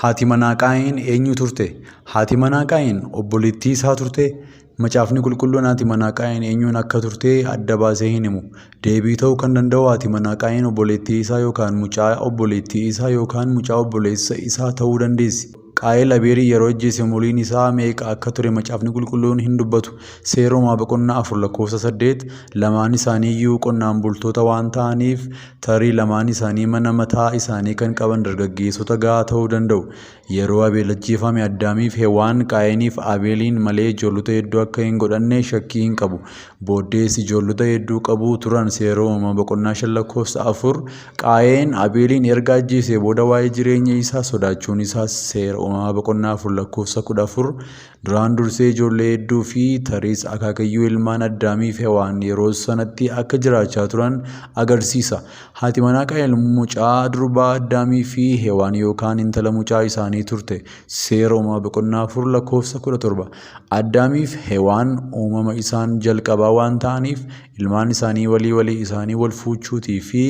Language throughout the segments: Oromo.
Haati manaa Qaa'een eenyu turte? Haati manaa Qaa'een obboleettii isaa turtee? Macaafni Qulqulluun haati manaa Qaa'een eenyuun akka turte adda baasee hin himu. Deebii ta'uu kan danda'u haati manaa Qaa'een obboleettii isaa yookaan mucaa obboleettii isaa yookaan mucaa obboleessa isaa ta'uu dandeessi. Qaa'el Abeelin yeroo ajjeese umuriin isaa meeqa akka ture Macaafni Qulqulluun hin dubbatu. Seera Uumamaa boqonnaa 4 lakkoofsa 8 Lamaan isaanii iyyuu qonnaan bultoota waan ta'aniif, tarii lamaan isaanii mana mataa isaanii kan qaban dargaggeessota ga'aa ta'uu danda'u. Yeroo Abeel ajjeefame Addaamiif Hewaan Qaayeniif Abeeliin malee ijoollota hedduu akka hin godhanne shakkii hin qabu. Booddees ijoollota hedduu qabu turan Seera Uumamaa boqonnaa 5 lakkoofsa 4 Qaayeen Abeeliin erga ajjeesee booda waa'ee jireenya isaa sodaachuun isaas Seera Uumamaa boqonnaa 4 lakkoofsa 14 Duraan dursee ijoollee hedduu fi tariis akaakayyuu ilmaan Addaamii fi Hewaan yeroo sanatti akka jiraachaa turan agarsiisa. Haati manaa Qaayel mucaa durbaa Addaamii fi Hewaan yookaan intala mucaa isaanii turte. Seera Uumamaa boqonnaa 4 lakkoofsa 17. Addaamii fi Hewaan uumama isaan jalqabaa waan ta'aniif ilmaan isaanii walii walii isaanii wal fuuchuutii fi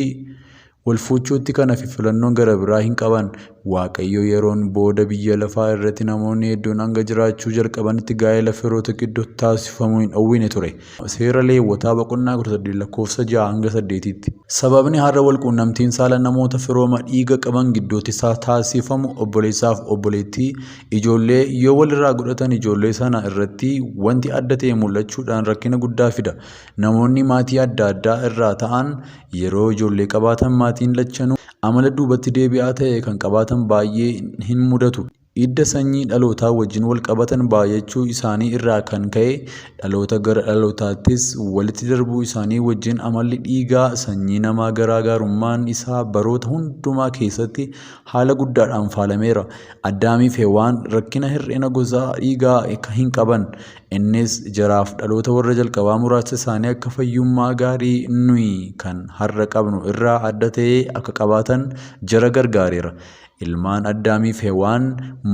Wal fuuchuutti kan hafe filannoo gara biraa hin qaban. Waaqayyo yeroon booda biyya lafaa irratti namoonni hedduun hanga jiraachuu jalqabanitti gaa'ela firoota gidduutti taasifamu hin dhowwine ture. Seera Leewwotaa boqonnaa 18 lakkoofsa 6 hanga 8tti. Sababni har'a wal quunnamtiin saala namoota firooma dhiiga qaban gidduutti taasifamu obboleessaaf obboleettii ijoollee yoo walirraa godhatan ijoollee sana irratti wanti adda ta'e mul'achuudhaan rakkina guddaa fida. Namoonni maatii adda addaa irraa ta'an Yeroo ijoollee qabaatan maatiin lachanuu amala duubatti deebi'aa ta'e kan qabaatan baay'ee hin mudatu. Hidda sanyii dhalootaa wajjin wal qabatan baay'achuu isaanii irraa kan ka'e dhaloota gara dhalootaattis walitti darbuu isaanii wajjin amalli dhiigaa sanyii namaa garaa gaarummaan isaa baroota hundumaa keessatti haala guddaadhaan faalameera. Addaamiif Hewaan rakkina hir'ina gosa dhiigaa hin qaban. Innis jaraaf dhaloota warra jalqabaa muraasa isaanii akka fayyummaa gaarii nuyi kan har'a qabnu irraa adda ta'e akka qabaatan jara gargaareera. Ilmaan Addaamiif Hewaan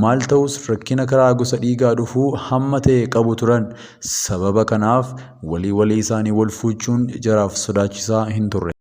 maal ta'us rakkina karaa gosa dhiigaa dhufu hamma ta'e qabu turan. Sababa kanaaf walii walii isaanii wal fuuchuun jaraaf sodaachisaa hin turre.